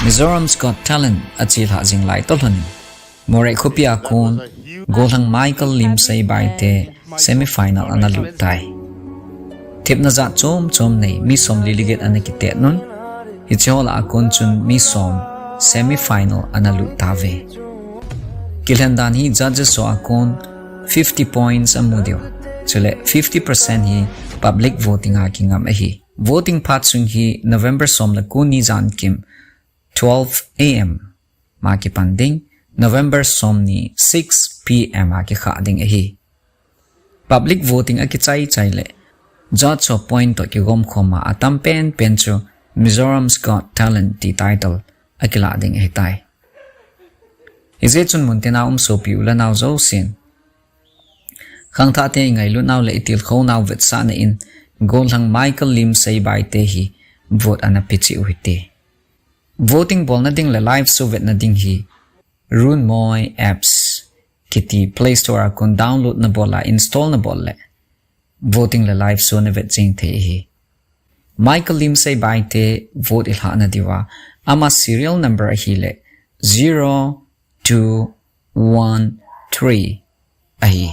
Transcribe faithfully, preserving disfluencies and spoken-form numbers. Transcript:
Mizoram's Got Talent a chilhah jing lai toh lhonin, Moreh khopi a kon, gollhang Michael Limsei Baite semi-final ana lut tai. Thepna jat chom chom nei mi som li le get ana kitet un, hiche ho lah a kon chun mi som semi-final ana lut tauve. Kilhen dan hi judges ho a kon fifty points amu diu, chule fifty percent hi public voting a kingam ahi. Voting phat sung hi November som le ko ni jan kim twelve A M ma kipan ding, November som ni six P M a kikhah ding ahi. Public voting a kichai chai le judge ho point toh kigom khom a atam pen pen chu Mizoram's Got Talent ti title a kilah ding ahitai. Hijeh chun muntina um sopi u le nao jousen, khangthah te i ngailut nau le i tilkhou nau vetsahna in gollhang Michael Limsei Baite hi vote ana pe cheh u hite. Voting bolna ding le live show vetna ding hi Runmoi apps kiti Play Store a kon download na bol a install na bol le voting le live show na vet jing thei ahi. Michael Limsei Baite vote i lhahna diuva ama serial number ahile zero two one three ahi.